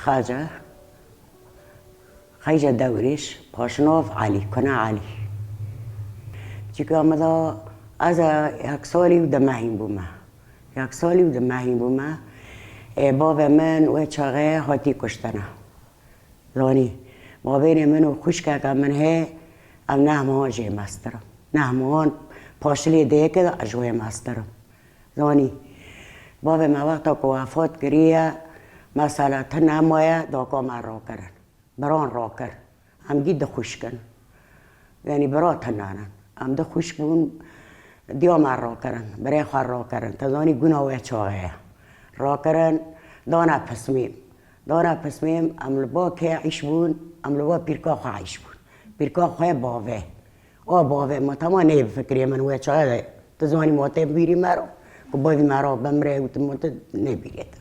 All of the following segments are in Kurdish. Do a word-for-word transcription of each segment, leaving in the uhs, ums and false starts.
Xace, Xeyce Dewrîş, paşnov Elî, kuna Elî. Çika min da ez e yek salî û dimehîn bûme. Yek salî û dimehîn bûme. Ê, bavê min wê çaxê hatî kuştene. Zanî, bavênê min û xwişkeke min hê, em neh mehan jê mestir in. Neh mehan paşilê dêke de ez ji wê mestir im. Zanî, bavê me wexta ku wefat kiriye, mesela tune maye, daka me rakirin. Biran rakir. Em gî du xwişk in. Yanî bira tune ne. Em du xwişk bûn, diya me rakirin. Birê xwe rakirin. Te zanî guna wê çaxê ye. Rakirin, dane pismîm. Dane pismîm, em li ba kê îş bûn, em li ba pîrka xwe îş bûn. Pîrka xwe bavê. O bavê me tema neyê bi fikrê min wê çaxê de. Tu zanî ma tê bîrî me re, ku bavî me re bimre û tu ma tu nêbîrê te.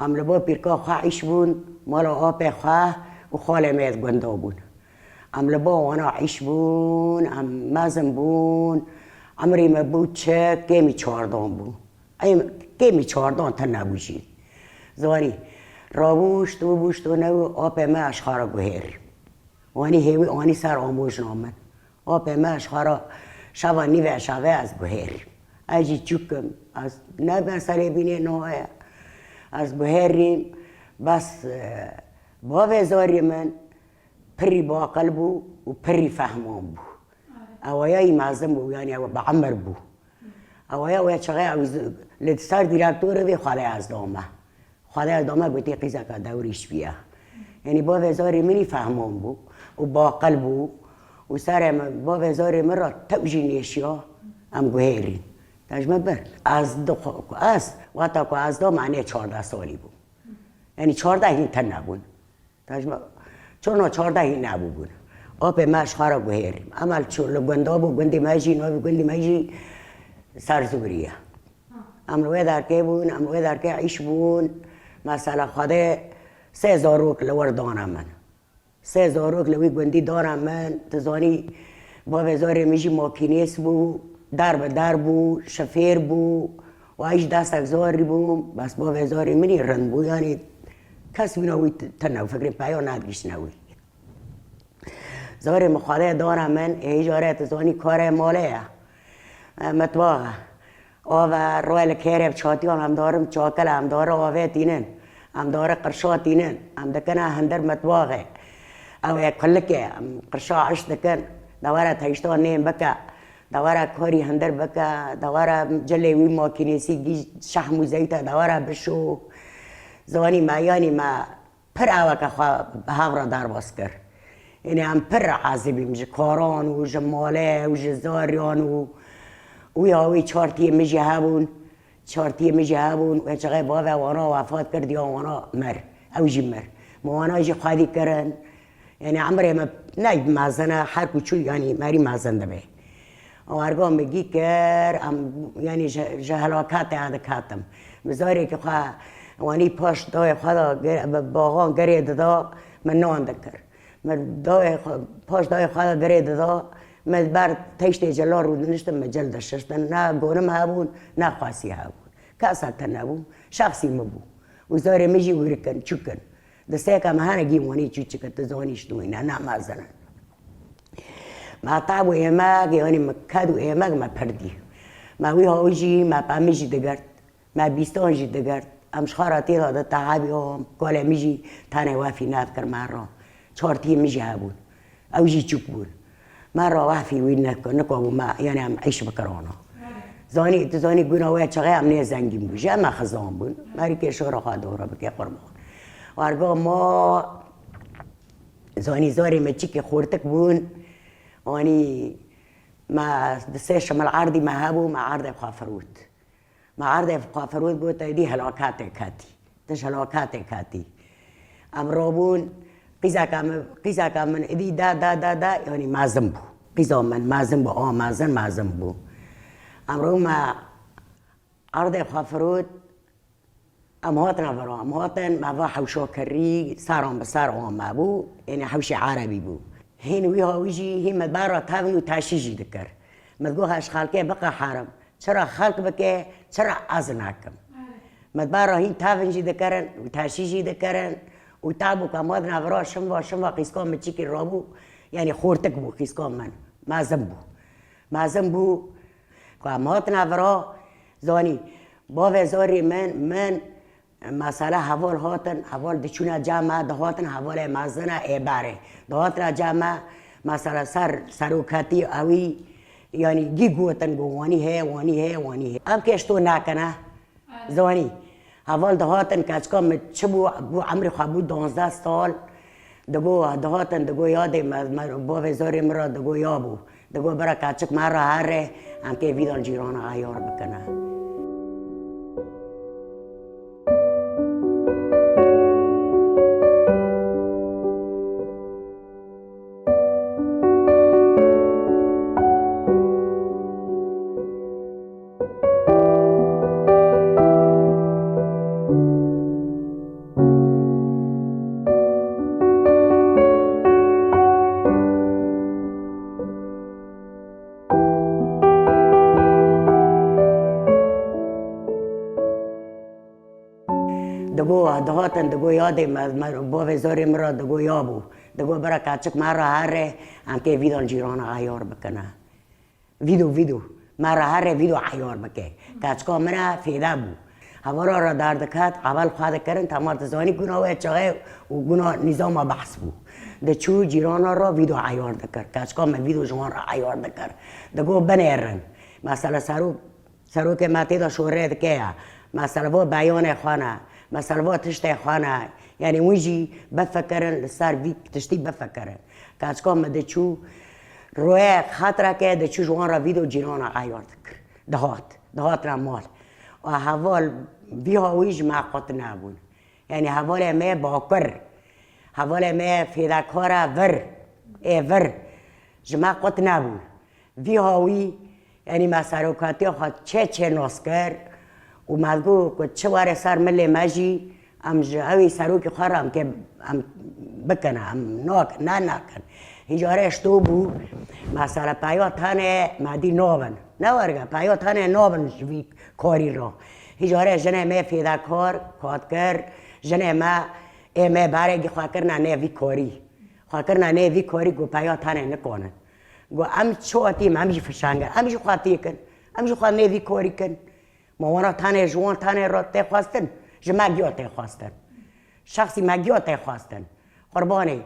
Em li bo pîrka xwe îş bûn, mala apê xwe û xalê me yê gunda bûn. Em li bo wana îş bûn, em mezin bûn, emrê me bû çi, kêmî çardan bû. Ey, kêmî çardan tune bû jî. Zanî, rabûşt û bûşt û ne û apê me eşxara guhêr. Wanî hêwî anî ser amojna min. Apê me ji xwe re şeva nîve şevê ez guhêrîm. Ez jî çûk im. Ez ne meselê bînê nayê. Ez guhêrîm. Bes, e, bavê zarî min pirî baqil bû û pirî fehman bû. Ewaya yî mezin bû, yanî ew bi emir bû. Ewaya wê çaxê ew z-, li ser dîrektorê vê xwedê ez dame. Xwedê dame gotî qîzeka Dewrîş bûye. Yanî bavê zarê min î fehman bû û baqil bû û serê min, bavê zarê min re tew jî nêşiya, em guhêrîn. Te ji min bir. Ez dixwe-, ez, wexta ku ez dam, enê çardeh salî bûm. Yanî çardeh hîn tune bûn. Te ji min, çarna çardeh hîn nebûbûn. Apê me ji xwe re guhêrîm. Em li ço-, li gunda bû, gundê me jî, navê gundê me jî Serzûrî ye. Em li wê derkê bûn, em li wê derkê îş bûn. Mesela Xwedê sê zarok li wir dane min. Sê zarok li wî gundî dane min, tu zanî, bavê zarê min jî makînês bû, der bi der bû, şifêr bû, û ez jî destek zarî bûm, bes bavê zarê min î rind bû, yanî kes wîna wî t-, tune û fikrê peya nedigihîştine wî. Zarê min Xwedê dane min, ê îcarê tu zanî karê malê ye. E, mitbax e. Av e, roye li kêrê bi çatiyan em darin çakil e, em dare avê tînin, em dare qirşa tînin, em dikine hindir mitbaxê. Ew ê kulik e, em qirşa iş dikin, de were teyşta nêm bike, de were karî hindir bike, de were cilê wî makînêsî gî şehm û zeyt e, de were bişo. Zanî me, yanî me pir eweke xwe hev re derbas kir. Yanî em pir ezibîm ji karan û ji malê û ji zariyan û wî hawî çartiyê min jî hebûn. Çartiyê min jî hebûn. Wê çaxê bavê wana wefat kir, diya wana mir. Ew jî mir. Ma wana jî xwedî kirin. Yanî emrê me ne mezin e, her ku çû, yanî merî mezin dibe. Warga min gî kir, em, yanî ji, ji helaketê ez diketim. Min zarekî xwe wanî paş dawê xwe de ge-, bi baxan gerê dida, min nan dikir. Min dawê xwe, paş dawê xwe de gerê dida, min ber teştê cila rûdiniştim, min cil dişiştin. Ne gonim hebûn, ne xwesî hebûn. Kesek tune bû, şexsî min bû. Û zarê min jî wirikin, çûkin. Di sêka me hene gî wanî çûçik e, tu zanî ji wî ne, ne mezin e. Me tab û êmek, yanî me ked û êmek me pir dî. Me wî hawî jî, me pemî jî digirt. Me bîstan jî digirt. Em ji xwe re tê de di tehebî, kolê min jî tenê wefî nedikir me re. Çartiyê min jî hebûn. Ew jî çûk bûn. Me re wefî wî nik-, nikabû me, yanî em îş bikirana. Zanî, tu zanî guna wê çaxê em nê zengîn bû. Ji me xizan bûn. Merî kê şora xwe dora bike qurban. Warga ma zanî zarê me çikê xortik bûn. Anî me di sê şimil erdî me hebû, me erdê xwe firût. Me erdê xwe firût, got, "Êdî helaketê ketî. Tu ji helaketê ketî." Em rabûn, qîzeke min, qîzeke min êdî de, de, de, de, yanî mezin bû. Qîza min mezin bû, a mezin, mezin bû. Em rabûn me erdê xwe firût, em hatine vir, em hatin, me va hewşa kirî, seran bi ser wan me bû, ênê hewşê erebî bû. Hîn wî hawî jî, hîn me bera tevin û teşî jî dikir. Me digot, "Ez xelkê biqeherim." Çira xelk bike, çira ez nakim. Me bera hîn tevin jî dikirin, teşî jî dikirin. Û tabû ku em hatina vira şim va, şim va qîska min çikî rabû, yanî xortik bû qîska min. Mezin bû. Mezin bû ku em hatina vira, zanî, bavê zarê min, min, mesela heval hatin, heval diçûne cem me, dihatin hevalê mezine ê berê. Dihatina cem me, mesela ser, seroketî ewî, yanî gî gotin ku wanî heye, wanî heye, wanî heye. Em kêş to nekine. Zanî, heval dihatin keçika min çi bû, bû emrê xwe bû duwazdeh sal. Digo dihatin, digo yadê me, me, bavê zarê min re digo ya bû. Digo bira keçik me re here, em kê vîdan cîrana eyar bikine. Digo, dihatin, digo yadê me, me, bavê zarê min re digo ya bû. Digo bira keçik me re here, em kê vîdan cîrana eyar bikine. Vîdo, vîdo. Me re here vîdo eyar bike. Keçika min re fêde bû. Hevala re derdiket, heval xwe dikirin, tema dizanî guna wê çaxê û guna nîzama behs bû. Diçû cîrana re vîdo eyar dikir. Keçika me vîdo ji wan re eyar dikir. Digo binêrin. Mesela serok, serokê me tê de şorê dike ya. Mesela va beyanê xwe ne. Mesela va tiştê xwe ne. Yanî wî jî bifikirin, li ser vî tiştî bifikirin. Keçika me diçû, royê xetreke diçû ji wan re vîdo cîrana eyar dikir. Dihat, dihatina mal. A heval vî hawî ji me qut nebûn. Yanî hevalê me bakur, hevalê me fêdekara vir, ê vir, ji me qut nebûn. Vî hawî, yanî me serokatiya xwe çê çê nas kir û me digot ku çi were ser milê me jî, em ji ewî serokê xwe re em kê, em bikine, em nak-, ne nakin. Hîn carê ji to bû, mesela peya tenê me dî nabin. Ne werge, peya tenê nabin ji vî karî re. Hîn carê jinê me fêdekar, xwe dikir, jinê me, ê me berê gî xwe kirine nê vî karî. Xwe kirine nê vî karî ku peya tenê nikanin. Got, em çi hatî me, em jî fişengin, em jî xwe têkin, em jî xwe nêvî karî kin. Ma wana tenê ji wan tenê re tê xwestin, ji me giya tê xwestin. Şexsî me giya tê xwestin. Qurbanê,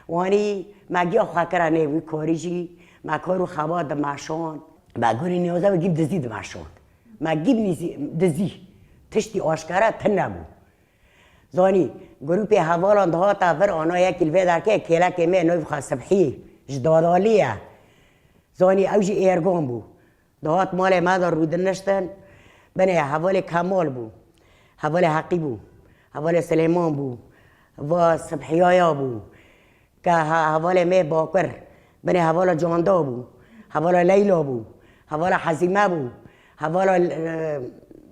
wanî me giya xwe kira nêvî karî jî, me kar û xebat dimeşand. Me gurî nêwaze me gî bi dizî dimeşand. Me gî bi nîzî-, dizî. Tiştî aşkere tune bû. Zanî, grûpê hevalan dihata vir, ana yekî li vê derkê kêlekê me navê xwe Sibhî ji Dadalî ye. Zanî, ew jî êrgan bû. Dihat malê me de rûdiniştin. Binê hevalê Kemal bû. Hevalê Heqî bû. Hevalê Silêman bû. Va Sibhiyaya bû. Ke he-, hevalê me Bakur, binê hevala Canda bû, hevala Leyla bû, hevala Hezîme bû, hevala, e,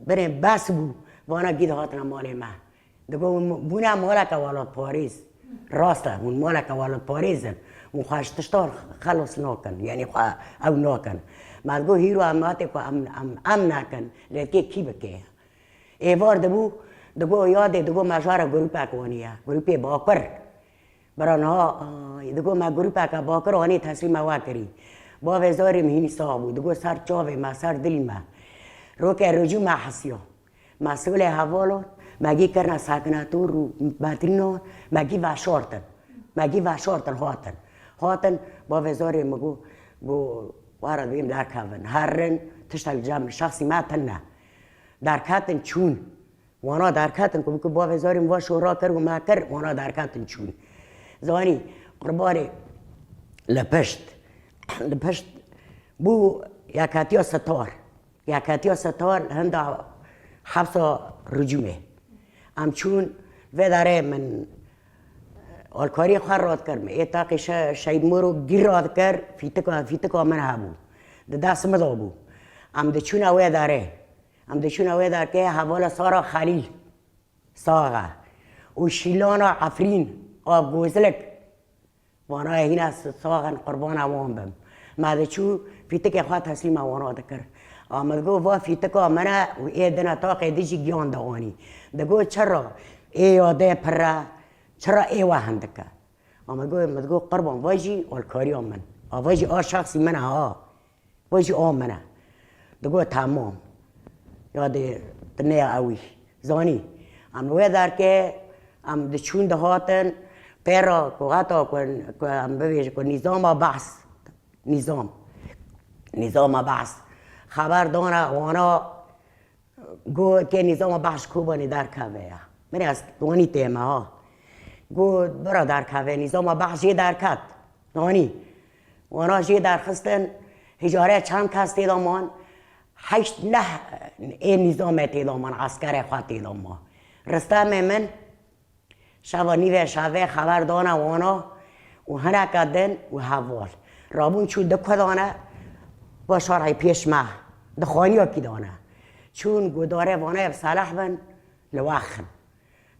binê Bes bû. Vana gî dihatina malê me. Digo, hûn bûne maleke welatparêz. Rast e, hûn maleke welatparêz in. Hûn xwe ji tiştan xelas nakin, yanî xwe ew nakin. Me digo, hîro em hatê ku em, em, em nakin, lêtkê kî bike? Êvar dibû, digo, yadê, digo, me jara grûpek waniye, grûpê Bakur. Bira niha, ay, digo me grûpeke Bakur anî teslîma we kirî. Bavê zarê min hînî sax bû. Digo ser çavê me, ser dilî me. Roke rojî me hesiya. Me solê hevalan, me gî kirine sekinetor û metrînan, me gî veşartin. Me gî veşartin hatin. Hatin, bavê zarê min got, got, were dibêm derkevin. Herin, tiştek li cem şexsî me tune. Derketin çûn. Wana derketin ku, ku bavê zarê min va şora kir û me kir, wana derketin çûn. Zanî, qurbanê li pişt, li pişt bû yeketiya Sitar. Yeketiya Sitar hinda hepsa Ricûmê. Em çûn vê derê min alkariyê xwe radikir, min ê taqî şe-, Şehîd Moro gî radikir, fîtika, fîtika min hebû. Di dest min de bû. Em diçûne wê derê. Em diçûne wê derkê hevala Sara Xelîl, sax e. Û Şîlana Efrîn a Gozlik. Vana hîna s-, sax in, qurbana wan bim. Me diçû fîtikê xwe teslîma wana dikir. A min digot, va fîtika min e û ê dine taqê dî jî giyan dianî. Digot, çira? Ê yadê pir e. Çira ê we hindik e? A min got, min digot, qirban, va jî alkariya min. A va jî a şexsî min e ha. Va jî a min e. Digot, temam. Ya dê, tu ne ya ewî. Zanî. Em li wê derkê, em diçûn dihatin, pê re ku heta ku, ku em bibêjin ku nîzama behs. Nîzam. Nîzama behs. Xeber dana wana, got, kê nîzama behs Kobanê derkeve ya. Min ez wanî tême ha. Got, bira derkeve, nîzama behs jê derket. Zanî. Wana jê derxistin, hijare çend kes tê de man, heşt neh ê nîzamê tê de man, eskerê xwe tê de man. Ristemê min, şeva nîvê şevê xeber dana wana û hineke din û heval. Rabûn çû di ku dane, va şarhey pêş me, di xaniyekî dane. Çûn gudarê vana bi seleh bin, li we xin.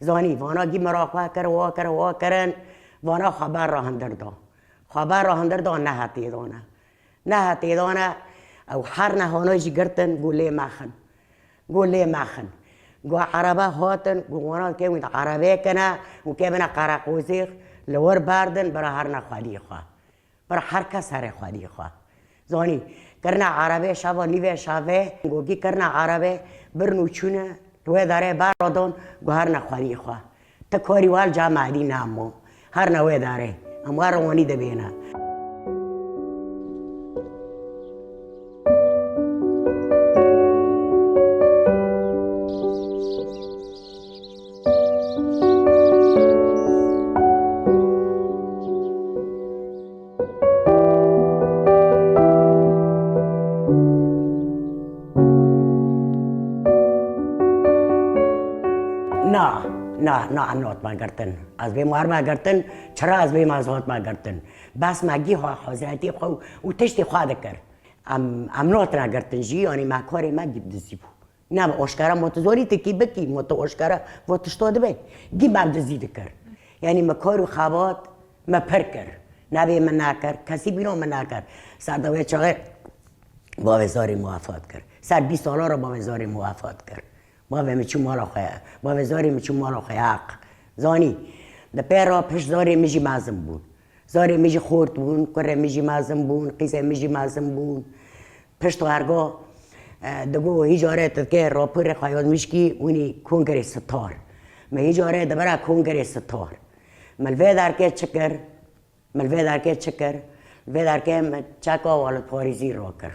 Zanî, vana gî min ra xwe kir, wa kir, wa kirin, vana xeber ra hindir da. Xeber ra hindir da, nehe tê dane. Nehe tê dane, ew her nehana jî girtin, got lê mexin. Got lê mexin. Got erebe hatin, got wana ke wî erebê kene, û ke bine Qereqozêx, li wir berdin, bira herine xwediyê xwe. Bira her kes here xwediyê xwe. Zanî, kirine erebê şeva nîvê şevê, gogî kirine erebê, birin û çûne, li wê derê ber radon, guherine xwediyê xwe. Ti karî wel ca me edî namo. Herine wê derê. Em werin wanî dibêne. Na, na, na, em nehatime girtin. Ez bêm wer me girtin, çira ez bêm ez hatime girtin. Bes me gî xwe, xweziretî xwe û tiştê xwe dikir. Em, em nehatine girtin jî, yanî me karê me gî bi dizî bû. Nebe aşkera ma tu zorî tikî bikî, ma tu aşkera va tişta dibe. Gî me bi dizî dikir. Yanî me kar û xebat me pir kir. Nebê min nekir, kesî bîra min nekir. Ser de wê çaxê bavê zarê min wefat kir. Ser bîst sala re bavê zarê min wefat kir. Bavê min çû mala xwe, bavê zarê min çû mala xwe heq. Zanî, di pê re pişt zarê min jî mezin bûn. Zarê min jî xort bûn, kurê min jî mezin bûn, qîzê min jî mezin bûn. Pişt wergo, e, digo hîjare tu dikê raporê xwe yazmîş kî winî kongrê Star. Me hîjare dibira kongrê Star. Me li vê derkê çi kir? Me li vê derkê çi kir? Li vê derkê me çeka welatparêzî rakir.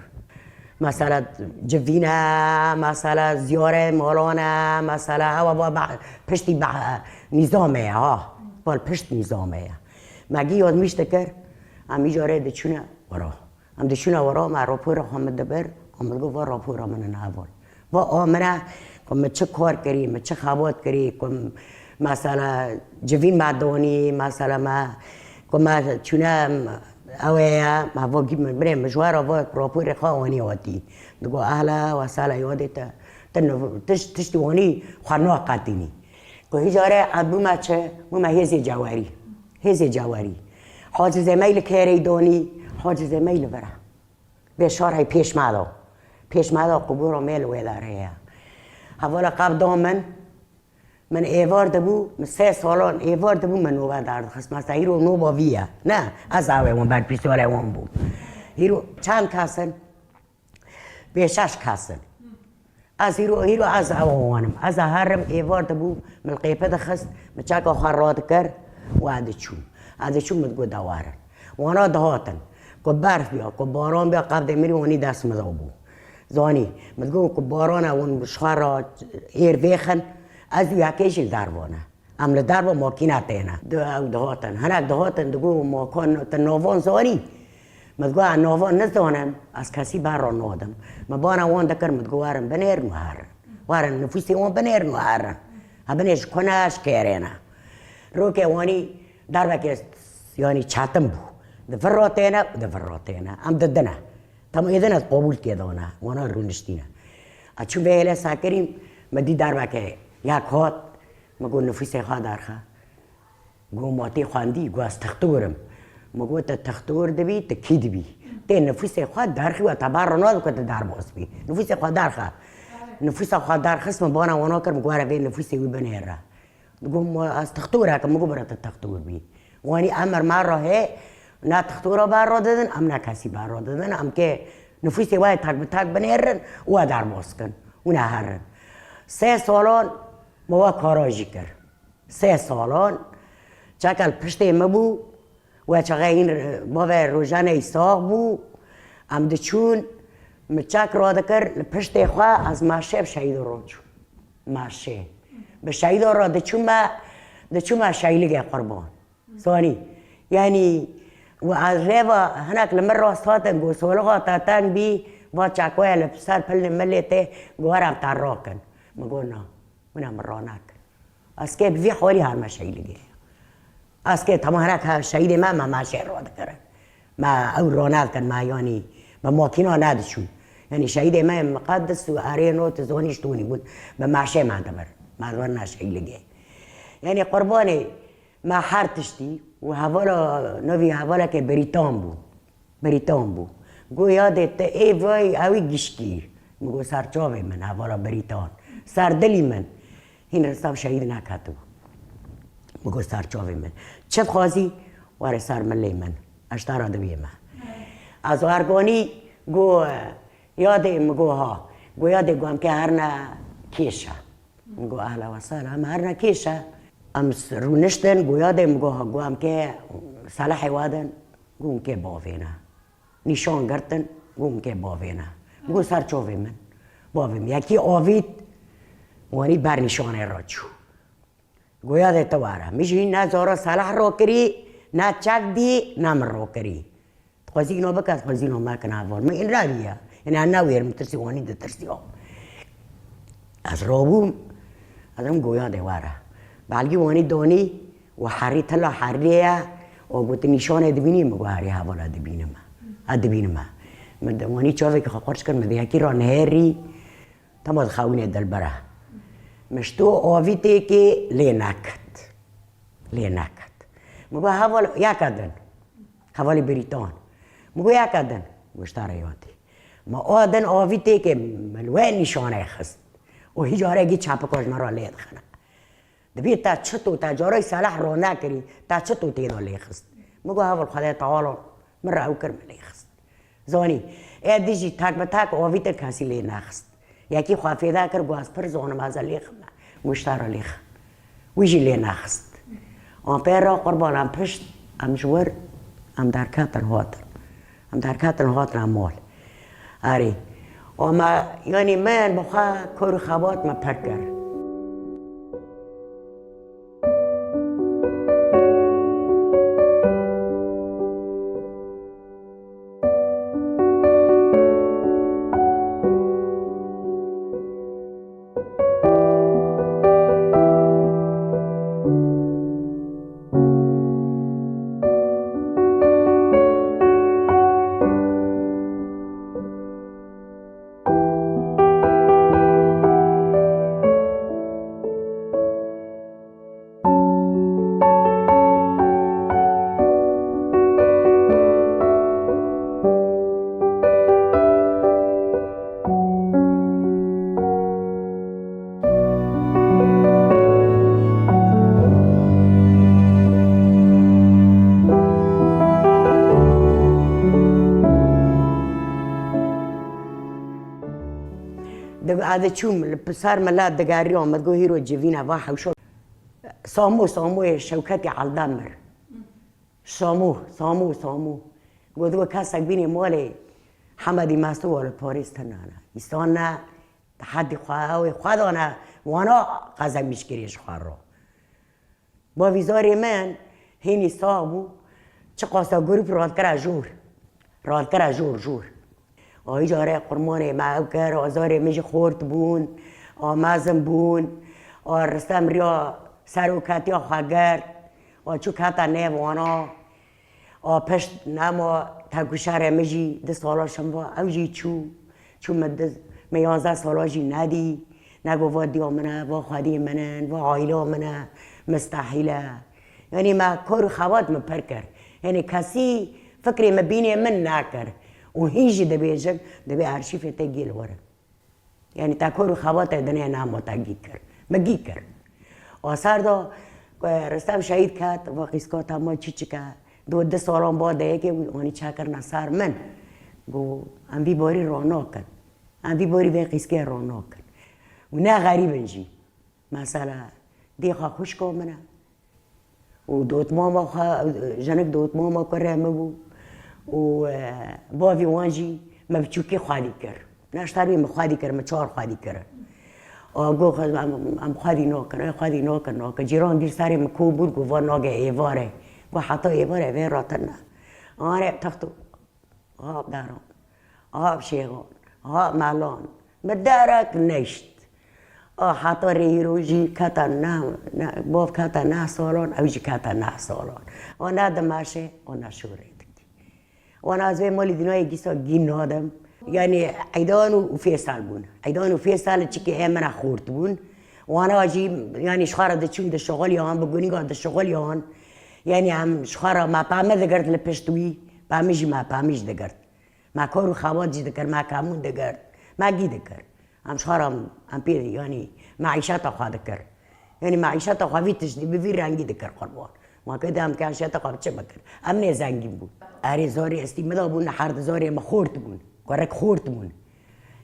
Mesela civîn e, mesela ziyarê malan e, mesela ewa va be-, piştî be-, nîzamê ye ha. Val pişt nîzamê ye. Me gî yazmîş dikir, em îcarê diçûne wira. Em diçûne wira, me rapora xwe min dibir, em digot va rapora min in heval. Va a min e, ku min çi kar kirî, min çi xebat kirî, ku m-, mesela civîn me donî, mesela me, ku me çûne, em, ew ê ye, me va gî min, birê min ji we re va raporê xwe anî hatî. Digot ehla we sala yadê te, te niv-, tiş-, tiştî wanî xwe naqetînî. Ku hîcarê ez bûme çi, bûme hêzê cewerî. Hêzê cewerî. Hacizê me li kêrê donî, hacizê me li vir e. Vê şarhê pêş me da. Pêş me da qubûra me li wê derê ye. Hevala qev da min, min êvar dibû, min sê salan êvar dibû, min nobe derdixist. Mesela îro noba vî ye. Ne, ez awê wan berpirsiyarê wan bûm. Îro çend kes in? Pê şeş kes in. Ez hîro, hîro ez ew wan im. Ez herim êvar dibû, min qêpe dixist, min çeka xwe radikir û ez diçûm. Ez diçûm, min digot de werin. Wana dihatin. Ku berf biya, ku baran biya, qevdê min wanî dest min de bû. Zanî, min digot ku barana wan ji xwe re êr vêxin, ez û yekê jî li derva ne. Em li derva makîna têne. Di, ew dihatin. Hinek dihatin, digot, "Ma ka n-, tu navan zanî?" Me digot, "Ez navan nizanim, ez kesî ber re nadim." Me bana wan dikir, me digot, "Werin binêrin û herin. Werin nifûsê wan binêrin û herin. Hebinê ji ku ne, ji kêrê ne." Rokê wanî derbekê, yanî çetin bû. Di vir re têne û di vir re têne. Em didine. Tam êdin ez qebûl kê dane. Wana rûniştîne. Ez çûm vê hêlê sekirîm, me dî derbekê yek hat, me got, "Nifûsê xwe derxe." Got, "Ma tê xwendî?" Got, "Ez textor im." Min got, "Te textor dibî, tu kî dibî? Tê nifûsê xwe derxî we te ber re nade ku tu derbas bî. Nifûsê xwe derxe." Nifûsa xwe derxist, min bana wana kir, min got, "Were vê nifûsê wî binêre." Digo, "Ma ez textor e," ke min got, "Bira, tu textor bî." Wanî emir me re hê, ne textora ber re didin, em ne kesî ber re didin, em kê nifûsê we yê tak bi tak binêrin û we derbas kin û neherin. Sê salan me we kara jî kir. Sê salan çeka li piştê min bû, we çaxê hîn bavê Rojanê sax bû, em diçûn, min çek radikir, li piştê xwe ez meşê bi şehîdo re çûm. Meşê. Bi şehîdo re diçûme, diçûme Şeyligê qurban. Zanî. Yanî, û ez rêva hinek li min rast hatin, got, "Solixa te teng bî, va çekoya li ser pilê milê tê, got, were em te rakin." Min got, "Na, hûn em min ranakir." Ez kê bi vî halî hatime Şeyligê. Ez kê tema hinek he şehîdê me, me meşê radikirin. Me ew ranedikin, me yanî bi makîna nediçûn. Yanî şehîdê me yên miqedis û erê no tu zanî ji Tonî bûn. Bi meşê me dibir. Me dibirine Şeyligê. Yanî qurbanê me her tiştî û hevala, navî hevalekê Brîtan bû. Brîtan bû. Got, "Yadê te ê vay ewî gişkî." Min got, "Ser çavê min, hevala Brîtan. Ser dilî min." Hîn risav şehîd neketibû. Min got, "Ser çavê min. Çi dixwazî? Were ser milê min. Ez ji te re dibîme." Ez ergonî got, "Yadê?" Min got, "Ha." Got, "Yadê, got, em kê herine kêşe." Min got, "Ehla we sehla, em herine kêşe." Em s-, rûniştin, got, "Yadê?" Min got, "Ha." Got, "Em kê selehê we din?" Got, "Em kê bavê ne." Nîşan girtin, got, "Em kê bavê ne." Min got, "Ser çavê min. Bavê min." Yekî avît, wanî ber nîşanê re çû. Got, "Yadê te were." Min jî ne zara seleh rakirî, ne çek dî, ne min rakirî. Dixwazî îna bike, dixwazî îna meke, ne heval. Min înra diya. Yanî ez newêrim, tirsî wanî ditirsiya. Ez rabûm, ez em got, "Yadê were." Belgî wanî donî û herî tila herî ye. Û got, "Nîşanê dibînî?" Min got, "Herî hevala dibînime. Ez dibînime." Min de wanî çavekî xwe qurç kir, min de yekî re nihêrî. Tema dixewînê dilbere. Min ji to avîtêkê lê neket. Lê neket. Min got, "Heval yeke din." Hevalê Brîtan. Min got, "Yeke din." Min got, "Ji te re yadî." Ma a din avîtêkê min li wê nîşanê xist. Û hî carekî çepika ji min re lê dixine. Dibê te çito, te carayî seleh ronekirî, te çito tê de lê xist? Min got, "Heval Xwedê Teala min re ew kir, min lê xist." Zanî, ê dijî tak bi tak avîtin kesî lê nexist. Yekî xwe fêde kir, got, "Ez pir zanim, ez ê lê xime." Min got, "Ji te re lê xim." Wî jî lê nexist. Em pê re qurban, em pişt, em ji wir, em derketin hatin. Em derketin hatin em mal. Erê. Ama, yanî min bi xwe kar û xebat me pir kir. Di, ez diçûm li ser milet digeriya, min digot, "Hîro civîne, va hewşa." Samo, Samoyê Şewketî Eldemir. Samo, Samo, Samo. Got, "Wê kesek bînê malê Hemedî Mesto wa li Parîs tune ne. Îsan ne, di hedî xwe, ew ê xwe dane, wana qezemîşkirî ji xwe re." Bavîzarê min hînî sax bû, çiqasa grûp radikira jor. Radikira jor, jor. A îcarê qurmanê me ew kir, azarê min jî xort bûn, a mezin bûn, a Ristem riya seroketiya xwe girt, a çû kete nêv wana, a pişt nema tevkuşerê min jî du sala şinva, ew jî çû, çû min di, min yanzdeh sala jî nedî, nego va diya min e, va xwediyê min in, va aîla min e, mistehîl e. Yanî me kar û xebat min pir kir. Yanî kesî fikrê min bînê min nekir. Û hîn jî dibêjin, dibê arşîfê te gêl werin. Yanî te kar û xebatê dinê nema te gî kir. Me gî kir. Asar da ku Ristem şehîd ket, va qîska te ma çiçik e. Du di salan ba dayikê wî anî çekirine ser min. Got, em vî barî ranakin. Em vî barî vê qîskê ranakin. Û ne xerîb in jî. Mesela, dêxa xwişka min e. Û dotmama xwe, jinik dotmama kurê min bû. Û, e, bavê wan jî me biçûkî xwedî kir. Neşterî min xwedî kir, min çar xwedî kirin. A, got, em, em xwedî nakin, em xwedî nakin, nakin. Cîran dîr serê min kom bûn, got, va nage êvarê. Got, heta êvarê vê re tune. Anê text û ha deran, ha şêxan, ha melan. Min derek neşt. A, heta rê îro jî kete ne, ne, bav kete neh salan, ew jî kete neh salan. O ne dimeşe, o ne şûrê dikî. Wana ez vê malî dinayê gîsa gîn nadim. Yanî Eydan û, û Fêsal bûn. Eydan û Fêsal çikê ê min e xort bûn. Wana jî, yanî ji xwe re diçûn dişixuliyan, bi gunîga dişixuliyan. Yanî em ji xwe re me pemî digirt li pişt wî, pemî jî me pemî jî digirt. Me kar û xebat jî dikir, me kemûn digirt, me gî dikir. Em ji xwe re em pê, yanî meîşeta xwe dikir. Yanî meîşeta xwe vî tiştî bi vî rengî dikir qurban. Ma kê de em ke şeta xwe bi çi bikir? Em nê zengîn bûn. Erê zarê estî min de bûn, her di zarê min xort bûn. Kurek xort bûn.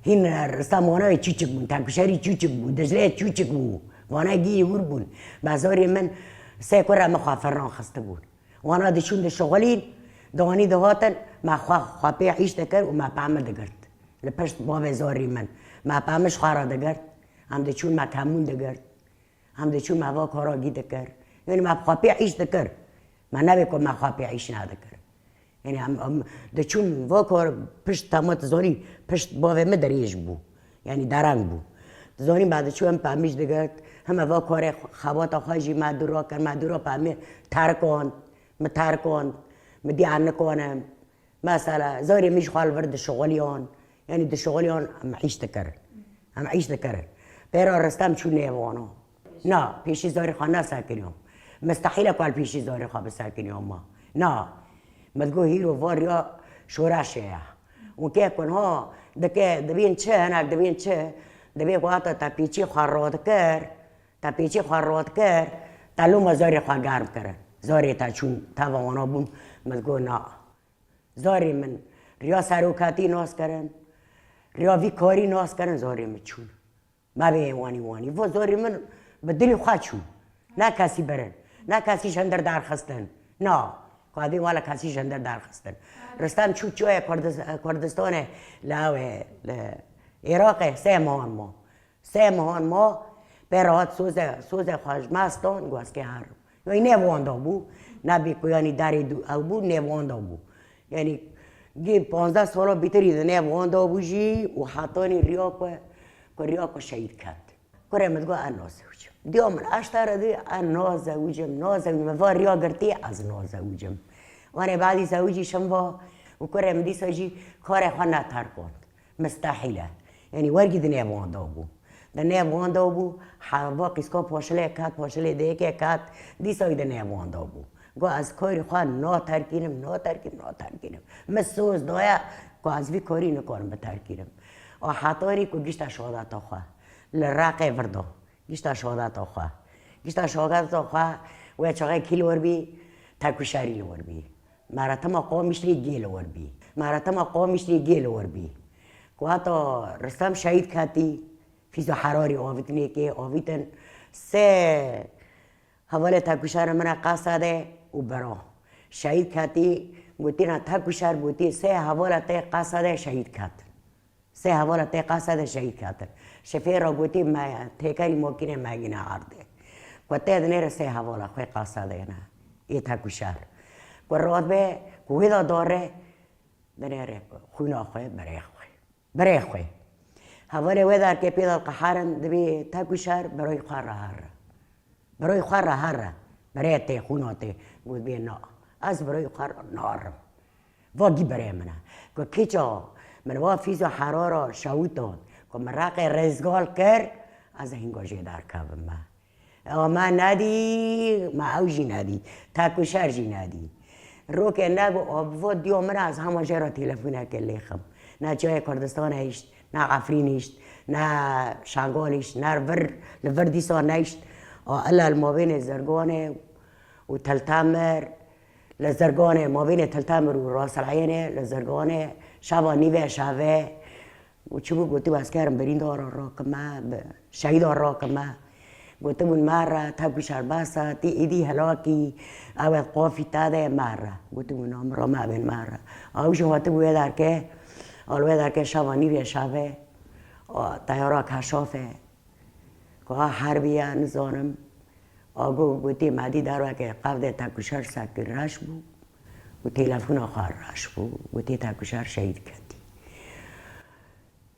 Hîn Ristem wana wê çûçik bûn, Tekuşerî çûçik bû, Dicleyê çûçik bû. Wana gî hûr bûn. Be zarê min sê kure min xwe ferran xistibûn. Wana diçûn dişixulîn, diwanî dihatin, me xwe, xwe pê îş dikir û me pemî digirt. Li pişt bavê zarê min. Me pemî ji xwe re digirt. Em diçûn me kemûn digirt. Em diçûn me va kara gî dikir. Yanî me bi xwe pê îş dikir. Me nebê ku me xwe pê îş nedikir. Yanî em, em diçûn va kar pişt tema tu zanî pişt bavê min dirêj bû. Yanî dereng bû. Tu zanî me diçû em pemî jî digirt. Heme va karê xebata xwe jî me dûra kir. Me dûra pemî terkand. Min terkand. Min dî ez nikanim. Mesela, zarê min ji xwe li vir dişixuliyan, yanî dişixuliyan em îş dikirin. Em îş dikirin. Pêra Ristem çû nêvana. Na, pêşî zarê xwe nesekiniyan. Mistehîl e ku li pêşî zarê xwe bisekiniyan ma. Na. Min digot hîro va riya şoreşê ye. Û kê ku niha dike, dibên çi, hinek dibên çi, dibê ku heta te pêçî xwe radikir, te pêçî xwe radikir, te loma zarê xwe germ kirin. Zarê te çûn, teva wana bûn, min digot na. Zarê min, riya serokatî nas kirin, riya vî karî nas kirin, zarê min çûn. Me bê wanî wanî. Vo zarê min bi dilê xwe çû. Ne kesî birin. Ne kesî ji hundir derxistin. Na. Kadê wala kesî ji hundir derxistin. Ristem çû çûye Kurdis-, Kurdistanê li ew ê, li Iraqê sê mehan ma. Sê mehan ma, pê re hat soze, soze xwe ji me stan, got ez kê herim. Yanî nêvanda bû, nebê ku yanî derê dû ew bû, nêvanda bû. Yanî gê panzdeh sala bîtirî di nêvanda bû jî û hetanî riya ku, ku riya ku şehîd ket. Kurê min digot ez nazewicim. Diya min eştera dî ez nazewicim, nazewicim. Min va riya girtî ez nazewicim. Wanê badî zewicî şim va û kurê min dîsa jî karê xwe neterkand. Mistehîl e. Yanî wergî di nêv wan de bû. Di nêv wan de bû, heva qîska paşilê ket, paşilê dêkê ket, dîsa wî di nêv wan de bû. Got ez karî xwe naterkînim, naterkînim, naterkînim. Min soz daye ku ez vî karî nikarim biterkînim. A hetanî ku gişte şadeta xwe li Reqê vir da. Gişta şadeta xwe. Gişta şadeta xwe, wê çaxê kî li wir bî, tekuşerî li wir bî. Meratima Qamişlî gê li wir bî. Meratima Qamişlî gê li wir bî. Ku heta Ristem şehîd ketî, Fîzo Herarî avîtinê kê avîtin sê hevalê tekuşerê min e Qesedê û bira. Şehîd ketî, gotîna tekuşer gotî sê hevala tê Qesedê şehîd ketin. Sê hevala tê Qesedê şehîd ketin. Şifê re gotî me têkerî makînê me gîne erdê. Ku tê dinêre sê hevala xwê Qesedê ne. Ê tekuşer. Ku radbe ku wê de dare dinêre xwîna xwe, birê xwe. Birê xwe. Hevalê wê derkê pê de qeherin dibê tekuşer birayê xwe re here. Birayê xwe re here. Birê tê, xwîna tê. Got bê na. Ez birayê xwe re narim. Va gî birê min e. Ku kîça min va Fîzo Herara şewitand. Ku min Reqê rêzgal kir, ez ê hînga jê derkevim me. Ew me nedî, me ew jî nedî. Tekuşer jî nedî. Rokê nebû, a bi va diya min e, ez hema jê re telefonekê lêxim. Ne çiyayê Kurdistan hişt. Ne Efrîn hişt, ne Şengal hişt, ne vir, li vir dîsa nehişt. A ela li mabênê Zerganê û Teltemir, li Zerganê, mabênê Teltemir û Raseleyênê, li Zerganê, şeva nîvê şevê, û çi bû, gotî, ez kerim birîndara rakime, bi-, şehîda rakime. Gotibûn, mere, tev ku şerbasa, tî êdî helakî, ew ê qafî te de, mere. Gotibûn, na, min re mebên, mere. Ew jî hatibû wê derkê, a li wê derkê şeva nîvê şevê, a, teyara keşafê. Ku ha herbî ye, nizanim. A go gotî, me dî derwekê qevdê tekuşer sekir reş bû. Û telefona xwe reş bû. Gotî, tekuşer şehîd ketî.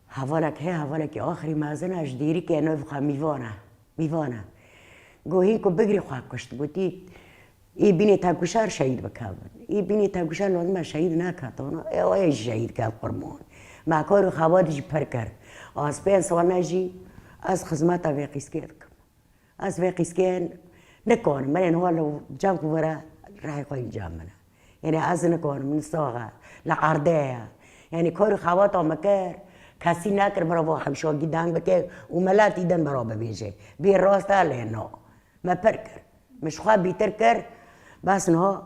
Hevalek hê, hevalekî axirî mezin e, ji dêrikê navê xwe Mîvan e. Mîvan e. Go hîn ku bigirî xwe kuşt. Gotî, Ê bînê tekuşer şehîd bikevin. Ê bînê tekuşer lazim e şehîd neketin. Ê, o yê jî şehîd ket qurban. Me kar û xebat jî pir kir. Ez pênc sal ne jî ez xizmeta vê qîskê dikim. Ez vê qîskên nikarim. Min ên hol cem ku vere rehê xwe înca min e. Yanî ez nikarim, min sax e. Li erdê ye. Yanî kar û xebata min kir, kesî nekir, mirov hemşagî deng bike û miletî din mirov bibêje. Bê rast e lê no. Me pir kir. Me ji xwe bîtir kir. Bes niha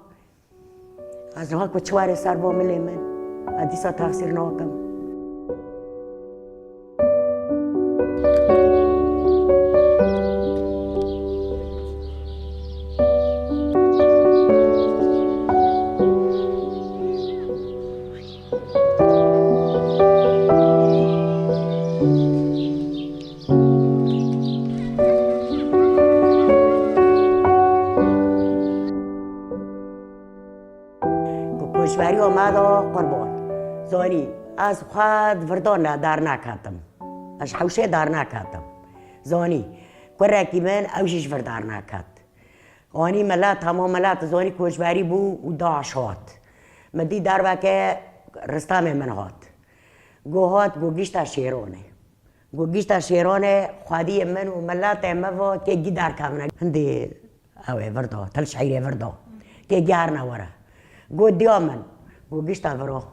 ez niha ku çi were ser bo milê min, ez dîsa texsîr nakim. Ku koçberiya me da qurban. Zanî, ez xwe di virdan de derneketim. Ez ji hewşê derneketim. Zanî, kurekî min ew jî ji vir derneket. Anî milet, hema milet zanî koçberî bû û DAIŞ hat. Min dî derveke Ristemê min hat. Go hat, go gişta Şêranê. Go gişta Şêranê, xwediyê min û miletê me va kê gî derkevine. Hindê ew ê virda, til şeîrê virda. Kê gî herine were. Go diya min, go gişta viro.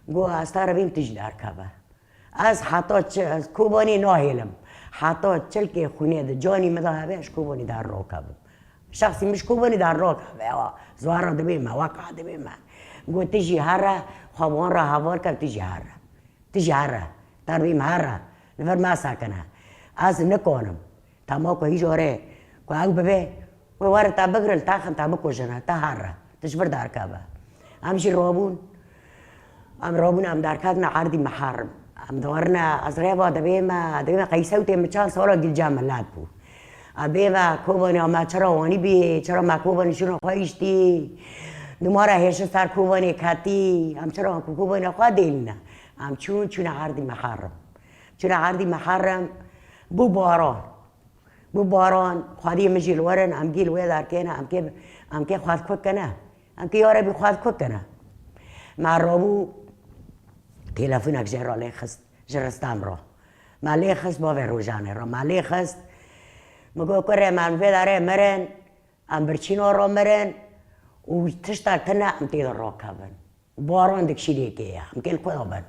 Go ez te re bîm tu jî derkeve. Ez heta çi, ez Kobanî nahêlim. Heta çilkê xwînê di canî min de hebe, ez Kobanî dernakevim. Şexsî min ji Kobanî dernakeve, ewa, zuhera dibê me, weka dibê me. Go tu jî here, xwe bi wan re heval ke, tu jî here. Tu jî here. Te re bîm here. Li vir me sekine. Ez nikanim. Tema ku hîja re ku ew bibe, wê were te bigirin, te xin te bikujin, te here. Tu ji vir derkeve. Em jî rabûn. Em rabûn, em derketin erdî Miherrim. Em diwarine, ez rêva dibê me, dibê me qeysewtê min çend sala gilca milet bû. Em bê me Kobanê, me çira wanî bî, çira me Kobanê şûna xwe îştî. Dûmara hêşin ser Kobanê ketî. Em çira ku Kobanê xwe dêlîne. Em çûn, çûne erdî Miherrim. Çûne erdî Miherrim, bû baran. Bû baran, xwediyê min jî li wir in, em gî li wê derkê ne, em kê, em kê xwedkuk kine. Em kê yarebî xwedkuk kine. Me rabû telefonek jê re lê xist, ji Ristem re. Me lê xist bavê Rojanê re, me lê xist. Min got, kurê me, em vê derê mirin, em birçîna re mirin û tiştek tune em tê de rakevin. Baran dikşî lê kê ye. Em kê li ku de bin?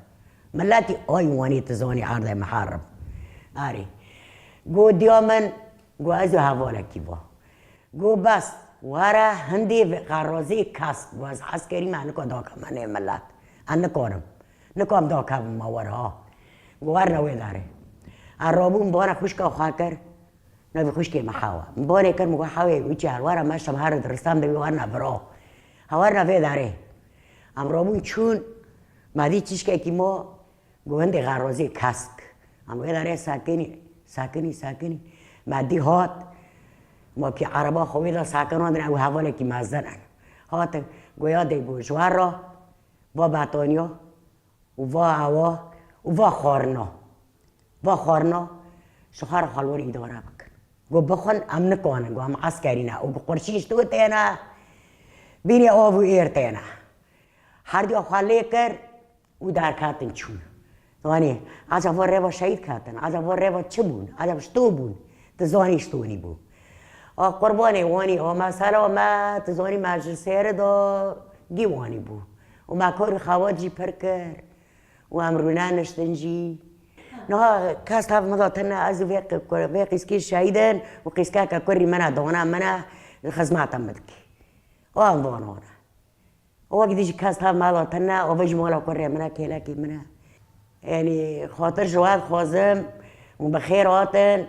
Miletî ay wanî tu zanî erdê Miherrim. Erê. Go diya min, go ez û hevalekî va. Go bes, were hindê ve-, xerazê kesk. Go ez eskerî me nika dakevim nê milet. Ez nikarim. Nikam dakevim me were ha. Go werne wê derê. Ez rabûm bana xwişka xwe kir. Navê xwişkê me Hewa. Min banê kir, min got, Hewê, wî çi her were me şem here diristan dibî werna vira. Hewarna vê derê. Em rabûn çûn, me dî çişkekî ma, got, hindê xerozê kesk. Em wê derê sekinî, sekinî, sekinî. Me dî hat, ma kî ereba xwe wê de sekinandin, ew hevalekî mezin in. Hatin, goya dê got, ji wer re, va betaniya, û va ewa, û va xwarina. Va xwarina, ji xwe re xwe li wir îdare bikin. Got, bixwin, em nikanin, got, em eskerî ne. Û bi qurşî ji tu têne, bîrê av û êr têne. Herdiya xwe lê kir û derketin çûn. Wanî, ecaba rêva şehîd ketin, ecaba rêva çi bûn, ecaba ji to bûn, tu zanî ji to nî bû. A qurbanê wanî, a mesela me, tu zanî me ji sêri da gî wanî bû. Û me kar û xebat jî pir kir. Û em rûneniştin jî. Niha kes tev min de tune, ez û vê qî-, vê qîskî şehîd in û qîskeke kurî min e, dona min e, xizmeta min dike. Wan dona wan e. Û wek dî jî kes tev mala tune, û vê ji mala kurê min e, kêlekî min e. Yanî xatir ji we dixwazim û bi xêr hatin.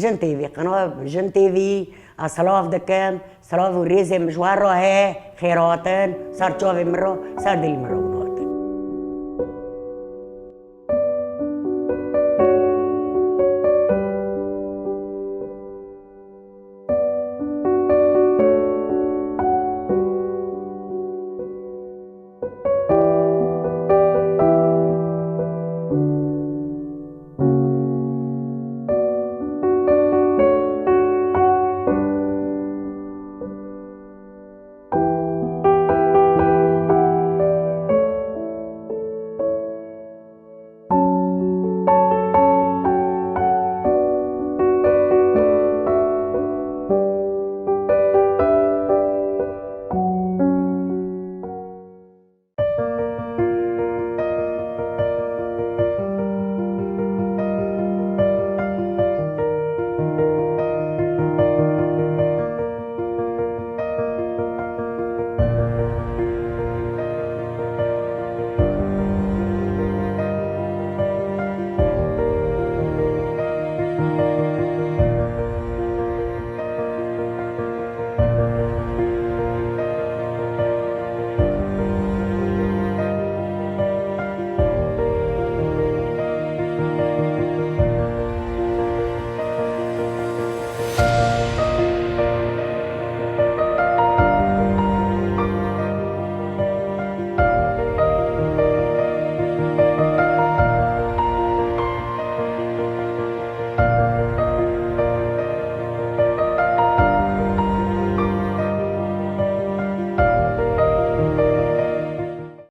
Jin T V, qena Jin T V, ez silav dikim, silav û rêzê min ji we re heye, xêr hatin, ser çavê min re, ser dilê min re.